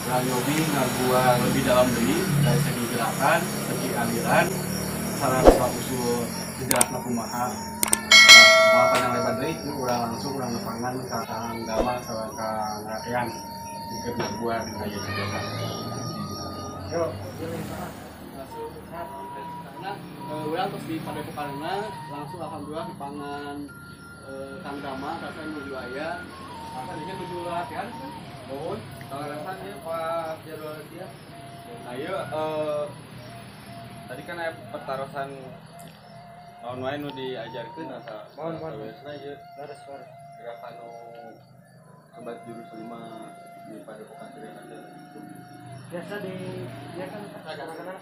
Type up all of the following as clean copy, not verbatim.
Urang nyobi ngaguar lebih dalam deui dari segi gerakan, segi aliran, sareng asal usul sejarahna kumaha. Nah, moal panjang lebar deui, urang langsung urang nepangan ka Kang Dama sareng Kang Rakean keur ngaguar dina ieu kegiatan. Yo, langsung karena urang terus di padepokanna langsung alhamdulillah dipangan Kang Dama rasanya nuju aya. Masa dia nuju latihan kan? Mohon, kalau rasanya pas jadwal latihan. Nah iya, tadi kan aya pertarosan naon wae nu diajarkeun asa. Mohon, mohon. Biasana ieu Leres, leres. gerakan nu sobat jurus 5 di padepokan Surya Kencana. Biasa di dia kan anak-anak.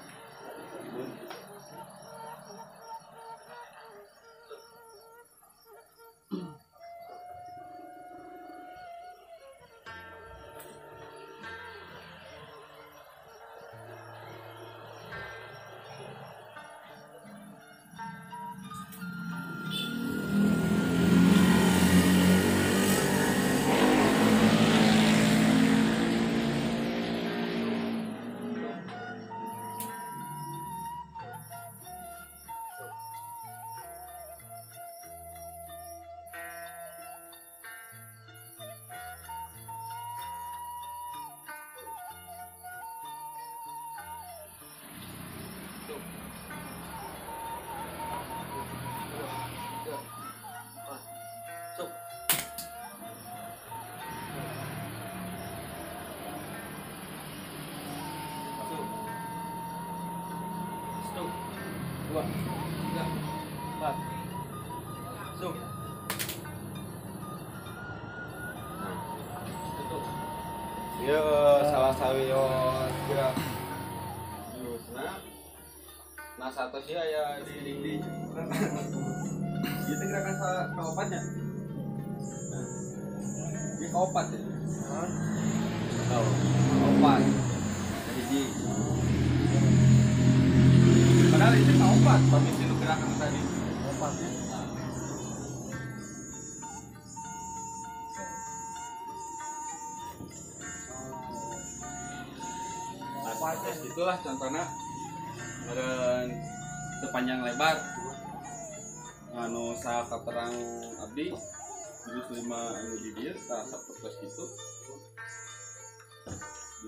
Dua, tiga, empat, satu. Iya, salah sawios gerak jurusna. Nah satu sih aya di dinding. Ieu teh gerakan kaopatnya. Ieu kaopat ya. Tahu. Kaopat. Hiji. Padahal itu kaopat, pamit nu gerakan tadi. Kaopat ya. Nah, itulah contohnya meureun sepanjang lebar anu sakaterang abdi jurus 5 anu di dieu tah sapertos kitu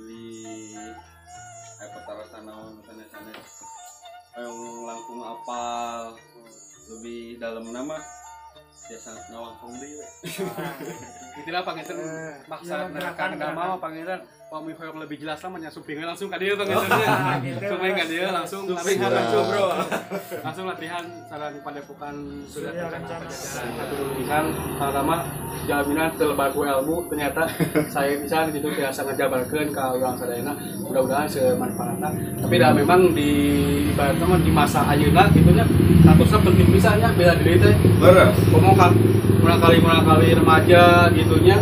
di aya pertarosan naon sanes-sanes yang langkung apal lebih dalam nama biasa ngawangkong deui we. Itulah panginten maksa gerakan Dama panginten pami hoyong lebih jelas lah nya supingna langsung ka dieu panginten nya. Suping ka dieu langsung latihan langsung bro. Langsung latihan sareng padepokan Surya Kencana Pajajaran. Satu pisan pertama jaminan teu lebar ku ilmu ternyata saya bisa gitu biasa ngajabarkeun ka urang sadayana mudah-mudahan semanfaatna. Tapi dah memang di ibaratna mah di masa ayeuna kitu nya statusna penting pisan nya bela diri teh. Leres. Komo ka murangkali remaja gitunya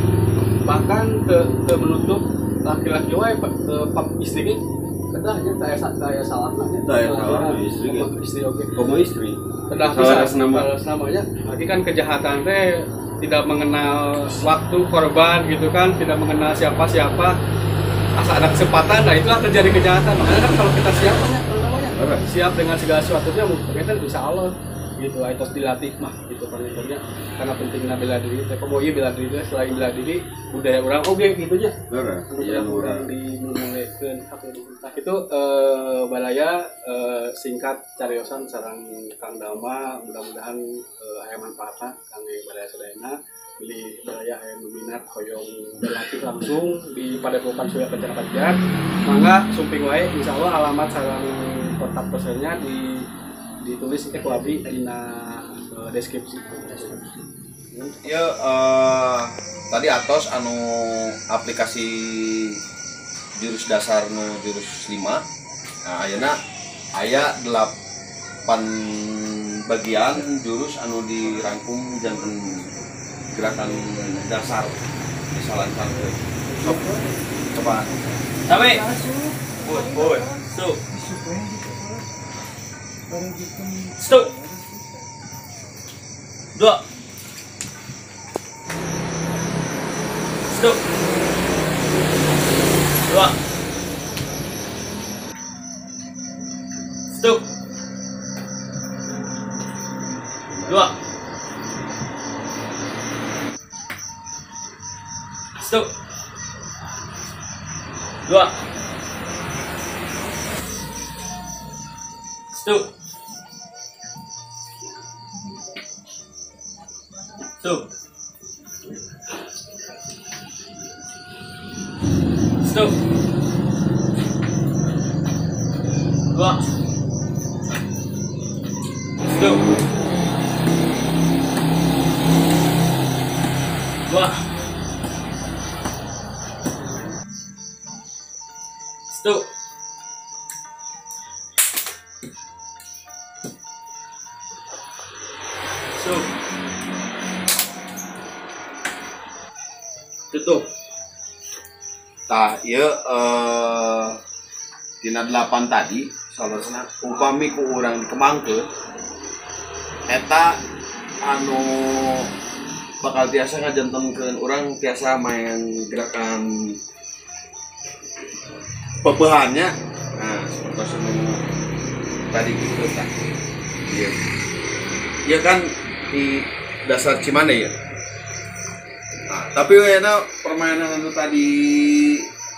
bahkan ke menutup laki-laki wae istri ge kedah nya teu aya salahna nya. Teu aya salah istri ge. Istri oge. Komo istri. Kedah salah bisa namanya. Lagi kan kejahatan teh tidak mengenal waktu korban gitu kan, tidak mengenal siapa-siapa. Asa ada kesempatan, nah itulah terjadi kejahatan. Makanya kan kalau kita siap nya, terutamanya siap dengan segala sesuatunya mungkin insya Allah gitu, itu dilatih mah gitu pangintennya karena pentingnya bela diri teh komo ieu bela diri teh selain bela diri budaya urang oge gitu nya. Iya, urang dimulikeun nah itu balaya singkat cariosan sareng Kang Dama mudah-mudahan aya manfaatna kangge balaya sadayana beli balaya aya nu minat hoyong berlatih langsung di Padepokan Surya Kencana Pajajaran mangga sumping wae insyaallah alamat sareng kontak personnya di ditulis itu ku abdi dina deskripsi. Ya tadi atos anu aplikasi jurus dasar nu jurus 5. Nah, ayeuna aya 8 bagian jurus anu dirangkum janten gerakan dasar bisa lancar. Sok coba. Sampai. Put, su. Satu, dua, satu, dua, 2. 1. 2. 1. 1. 1. 2. 1. 2. 1. 1. Tutup. Tah ieu dina 8 tadi salarasna upami ku urang dikembangkeun eta anu bakal tiasa ngajantenkeun urang tiasa main gerakan pepehannya. Nah, seperti anu tadi gitu tah. Ieu. Ieu kan di dasar Cimande ya. Nah, tapi enak permainan anu tadi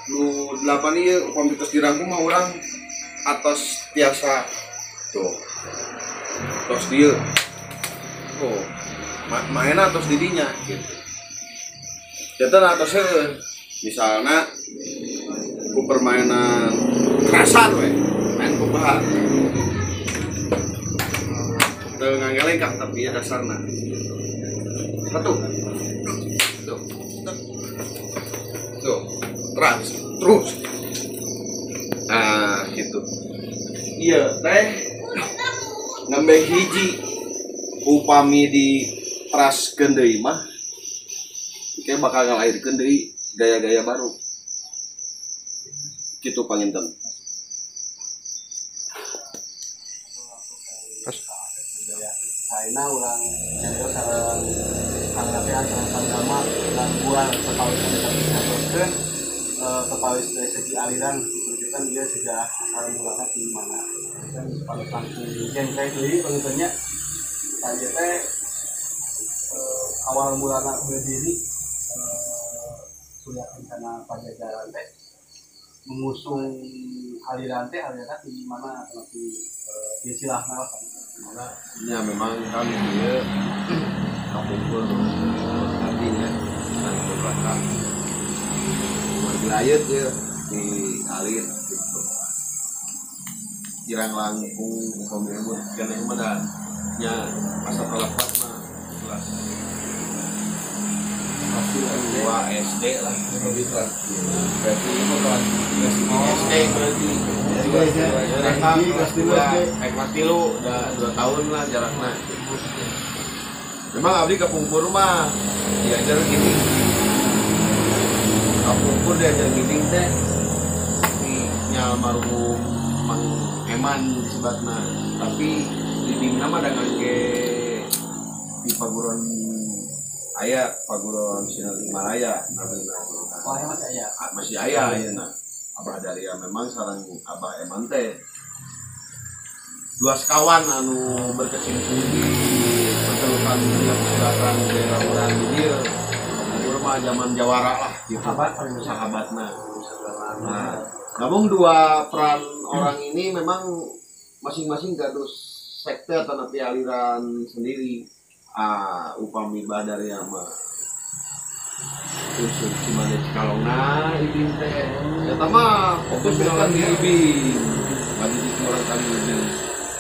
nu 8 ieu upami tos dirangkum mah urang atos tiasa tuh. Tos dieu. Oh, mainna atos di dinya gitu. Janten atos heueuh. Misalna ku permainan kerasan we, main pepehan. Teu ngangelengkah tapi ya dasarna. Satu. Tuh. Tuh. Terus, terus. Nah, gitu. Iya, teh nembe hiji upami di traskeun deui mah kayak bakal ngalahirkeun deui gaya-gaya baru. Gitu panginten. Ayeuna urang nyarios sareng Kang Rafian sareng Kang Dama gangguan perkawis anu disampaikan perkawis dari segi aliran ditunjukkan dia sejarah asal mulanya di mana kan paling jengkeh deui pangintennya tadi teh awal mulana berdiri Surya Kencana Pajajaran teh mengusung aliran teh aliran di mana atau di silahna lah. Ya memang kan dia kapungkur artinya saling belakang bergelayut ya di alir gitu. Kirang langkung upami mun keneh mah da nya masa telepat mah kelas 2 SD lah lebih kelas. Berarti itu kelas SD berarti. Kelas 2 SD, kelas 3 udah 2 tahun lah jaraknya. Memang abdi kapungkur mah diajar gini. Kapungkur diajar gini teh di almarhum Mang Eman disebutna. Tapi didingna mah da ngangge di paguron aya, paguron Sinar Himalaya namina. Oh, masih aya. Masih aya ayeuna. Abah Daria memang sareng Abah Eman teh dua sekawan anu berkecimpung di pertelukan persilatan daerah urang di dieu. Kapungkur mah zaman jawara lah gitu. Sahabatna. Nah, namun dua peran orang ini memang masing-masing gaduh sekte atau napi aliran sendiri. Ah, upami Badaria mah unsur Cimande Cikalongna ibing teh eta mah fokus ka di ibing bagi di orang kali ibing.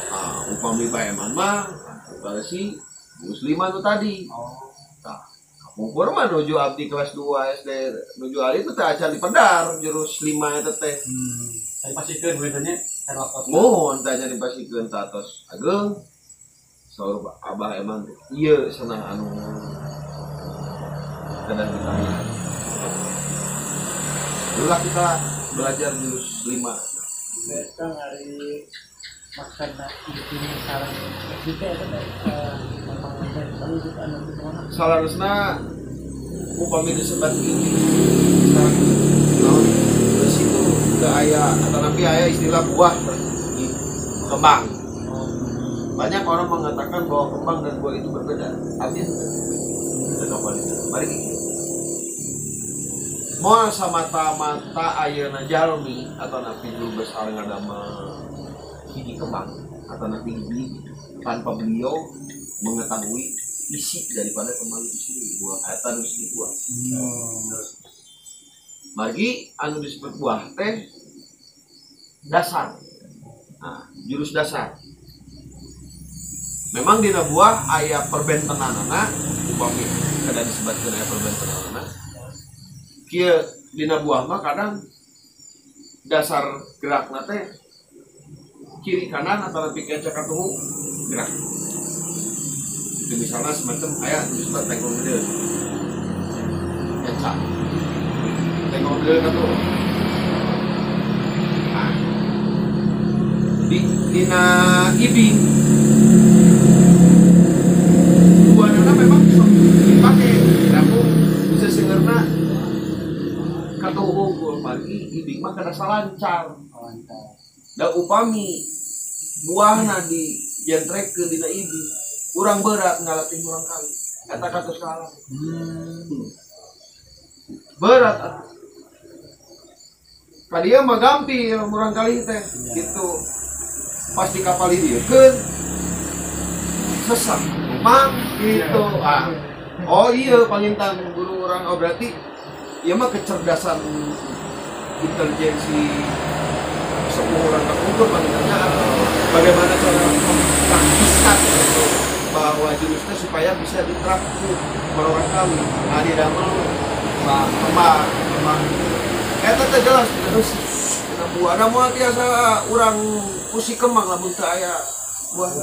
Ah, upami Baeman mah si muslimah tuh tadi. Tah, kapungkur mah nuju abdi kelas 2 SD nuju ali itu teh acan dipedar jurus 5 eta teh. Tadi pasikeun beritanya Mohon teh acan dipasikeun ta atos ageung. Saur Abah Eman ieu senang anu kadang kita dulu kita belajar jurus 5. Eta hari maksudna bikin sarang kita eta teh salarusna upami disebat ini sarang naon geus itu teu aya atanapi aya istilah buah kembang. Banyak orang mengatakan bahwa kembang dan buah itu berbeda. Abdi mari moal samata-mata ayeuna jalmi atau napi dulu besar ngadamel hiji kembang atau napi hiji tanpa beliau mengetahui isi daripada kembang itu sendiri, buah eta nu disebut buah. Margi anu disebut buah teh dasar. Nah, jurus dasar. Memang dina buah aya perbentenanana, upami kada disebutkeun aya perbentenanana. Kieu dina buah mah kadang dasar gerakna teh kiri kanan atau lebih kencang katuhu gerak. Itu misalnya semacam aya disebut tengkong gede. Kencang. Tengkong gede katuhu. Nah, di dina ibing buahna memang bisa dipakai, namun bisa seungeurna katuhu unggul pagi ibing mah kada salancar. Da upami buahna di jentrekeun dina ibing, urang berat ngalatih urang kali. Eta katos kalah. Berat atuh. Ka dieu mah gampil murang kali teh gitu. Pas di kapal diekeun sesek mang gitu. Ah. Oh iya pangintan guru urang, oh berarti ieu mah kecerdasan intelijensi sepuh orang terkumpul pangintannya atau bagaimana cara mempraktiskan gitu bahwa jurusnya supaya bisa diterapkan orang kali. Nah di damel kembang kembang eta teh jelas terus dina buah da moal tiasa urang usi kembang lamun teu aya buah.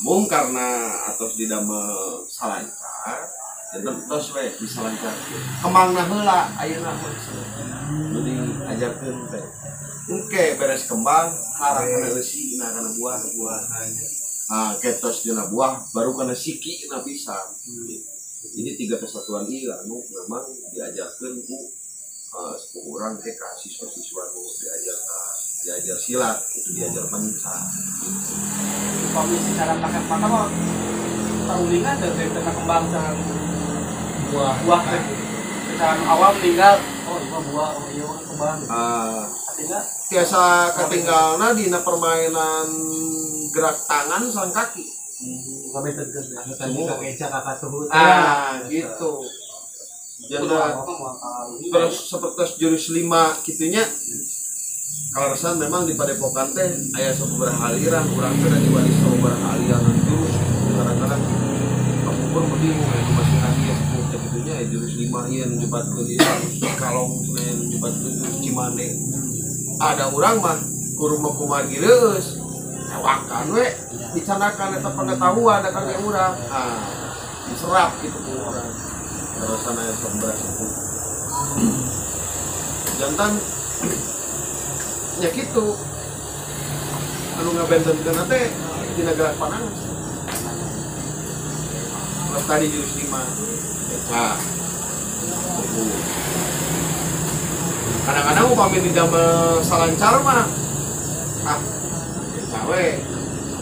Namun karena atos di damel salancar tos we bisa lancar kembangna heula ayeuna mah nu diajarkeun teh engke beres kembang harang kana eusi na kana buah buahna. Ah ketos dina buah baru kana siki na pisan. Ini tiga kesatuan ieu anu memang diajarkeun ku sepuh urang teh ka siswa-siswa nu diajar diajar silat itu diajar penca. Upami secara kasat mata mah taulingan dari tentang kembang sareng buah buah teh. Secara awam tinggal oh iya buah, oh iya kembang. Artinya tiasa katinggalna dina permainan gerak tangan sareng kaki. Ah gitu. Jadi terus seperti jurus 5 kitunya. Kaleresan memang di padepokan teh aya sababaraha aliran, urang teh diwaris sababaraha aliran jurus. Kadang-kadang kapungkur mah bingung aya masihan ieu sepuh teh kitunya aya jurus 5 ieu nu nyebatkeun ieu kalong cenah nu nyebatkeun jurus Cimande. Ada urang mah kudu mah kumargi reueus. Ewakan we dicanakan eta pengetahuan da kangge urang. Ah, diserap gitu ku urang. Kaleresan aya sababaraha sepuh. Jantan ya gitu anu ngabentenkeun teh dina gerak panangan. Terus tadi jurus 5 nah kadang-kadang upami di damel salancar mah ah cawe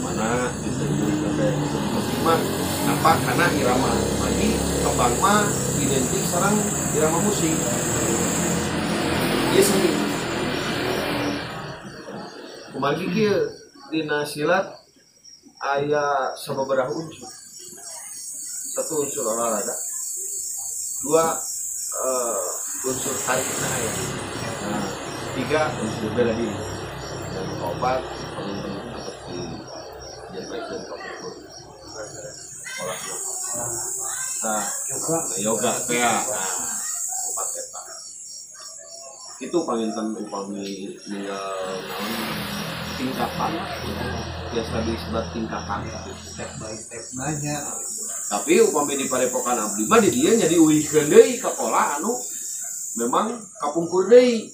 mana gitu teh penting mah nampak karena irama lagi kembang mah identik sareng irama musik ieu seni. Kumargi kieu dina silat aya sababaraha unsur. Satu unsur olahraga, dua unsur tarikna aya. Nah, tiga unsur bela diri. Dan keempat penting atau di jentrekeun kapungkur. Olahraga. Nah, yoga teh. Nah, opat eta. Itu panginten upami ninggal naon tingkatan biasa disebut tingkatan step by step banyak. Tapi upami di padepokan abdi mah di dieu jadi uihkeun deui ka pola anu memang kapungkur deui.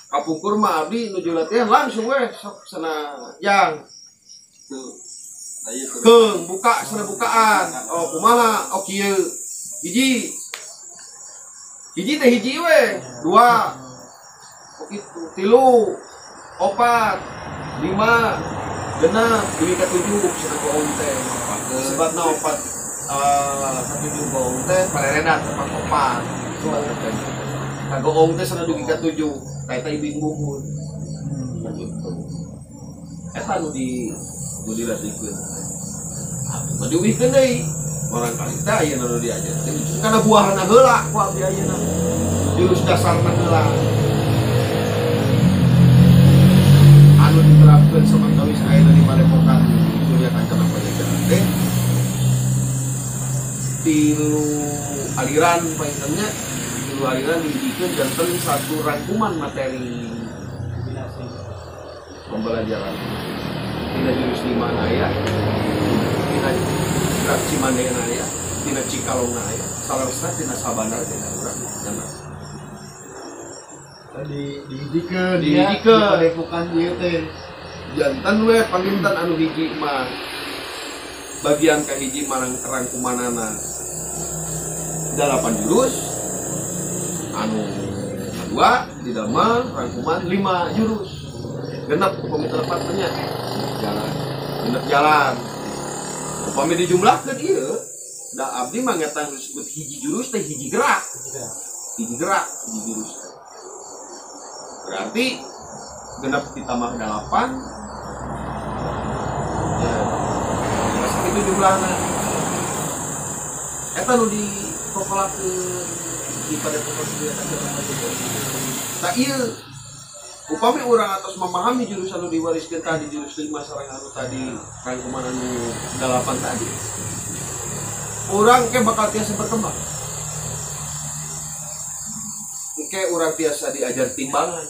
Kapungkur mah abdi nuju latihan langsung we sok cenah jang. Keung buka cenah bukaan. Oh kumaha? Oh kieu. Hiji. Hiji teh hiji we, dua. Oh gitu, tilu. 4, 5, 6, dugi ka 7 cenah goong teh. Sebatna 4 ka 7 goong teh pareredan tepat 4. Sebatna teh. Ka goong teh cenah dugi ka 7, ka eta ibing buhun. Gitu. Eta nu di nu dilatihkeun. Mah diuihkeun deui. Orang kali teh aya nu diajarkeun justru kana buahna heula ku abdi ayeuna. Jurus dasarna heula. Anu diterapkeun samentawis ayeuna di Padepokan Surya Kancana Pajajaran teh 3 aliran pangintennya, 3 aliran dihijikeun janten satu rangkuman materi pembelajaran. Tina jurus 5 aya, tina gerak Cimandena aya, tina Cikalongna aya, saleresna tina Sabandar tina urang cenah. Tadi dihijikeun di Padepokan ieu teh. Janten we panginten anu hiji mah bagian kahiji marang rangkumanana 8 jurus, anu kedua di damel rangkuman 5 jurus. Genep upami telepat nya jalan, genep jalan. Upami dijumlahkeun ieu, da abdi mah ngetang disebut hiji jurus teh hiji gerak. Hiji gerak, hiji jurus. Berarti genep ditambah 8 ya, itu jumlahna. Eta nu dipokolakeun di Padepokan Surya Kancana Pajajaran. Tah ieu upami urang atos memahami jurus anu diwariskeun tadi jurus 5 sareng anu tadi rangkuman anu 8 tadi. Urang ke bakal tiasa berkembang. Engke urang tiasa diajar timbangan.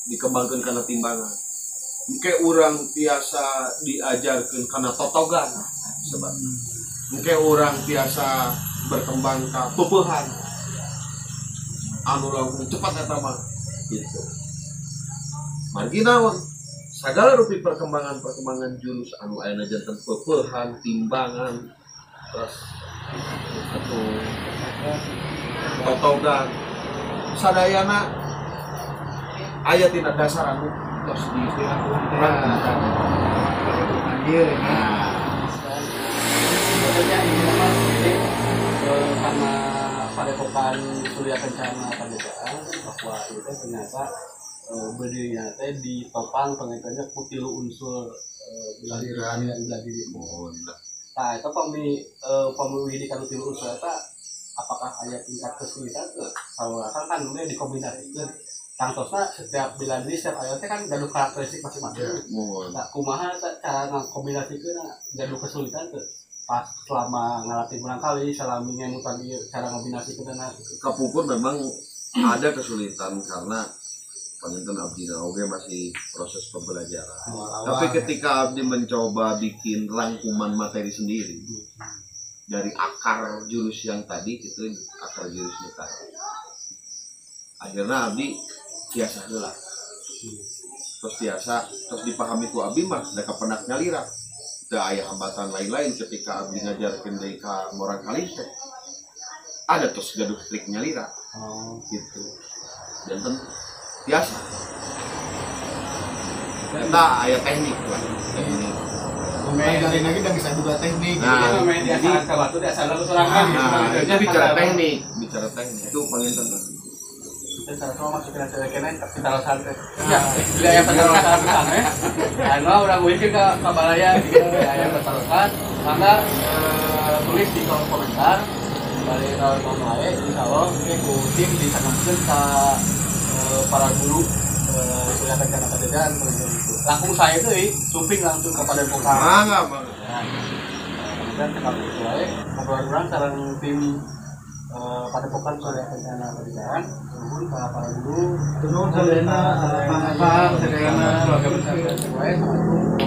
Dikembangkeun kana timbangan. Engke urang tiasa diajarkeun kana totogan sebab. Engke urang tiasa berkembang ka peupehan. Anu langkung cepat eta mah gitu. Margi naon? Sagala rupi perkembangan-perkembangan jurus anu ayeuna janten peupehan, timbangan, terus atau totogan sadayana aya tina dasar anu tos dirangkumkan. Ieu nah. Sebetulnya ini mah jadi karena Padepokan Surya Kencana Pajajaran bahwa itu ternyata berdirinya teh ditopang pengennya ku tilu unsur bela diri. Nah, itu pami pami di kanu tilu unsur eta apakah aya tingkat kesulitan teu? Saurang kan nu dikombinasikeun. Tangtosna setiap bela diri setiap aya teh kan gaduh karakteristik masing-masing. Nah, kumaha cara ngakombinasikeun gaduh kesulitan teu? Pas selama ngalatih barangkali selama ngemutan ieu cara ngombinasikeun gitu. Kapungkur memang ada kesulitan karena panginten abdi oge masih proses pembelajaran. Awal-awal, tapi ketika abdi mencoba bikin rangkuman materi sendiri dari akar jurus yang tadi itu akar jurusnya tadi, akhirnya abdi biasa heula. Terus biasa terus dipahami ku abdi mah da kapendak nyalira. Teu aya hambatan lain-lain ketika abdi ngajarkeun deui ka murang kali teh. Ada terus gaduh trik nyalira. Oh, gitu. Janten biasa. Eta aya teknik lah, teknik. Ngajarin lagi dan bisa juga teknik. Nah, jadi ka batu diasaan lalu sorangan gitu. Nah, itu bicara teknik itu panginten. Kita sama masukin aja kene pitarosan teh. Ya, bila aya pitarosan sana, anu urang uihkeun ka balaya gitu aya pitarosan, mangga tulis di kolom komentar. Bari naon wae insyaallah engke ku tim disampaikan ka para guru Surya Kencana Pajajaran gitu. Langkung saya deui sumping langsung ke Padepokan. Mangga, mangga. Nah, kemudian cekap itu wae ngobrol urang sareng tim Padepokan Surya Kencana Pajajaran. Nuhun ka para guru, nuhun sadayana, pangapang sadayana, keluarga besar wae. Assalamualaikum.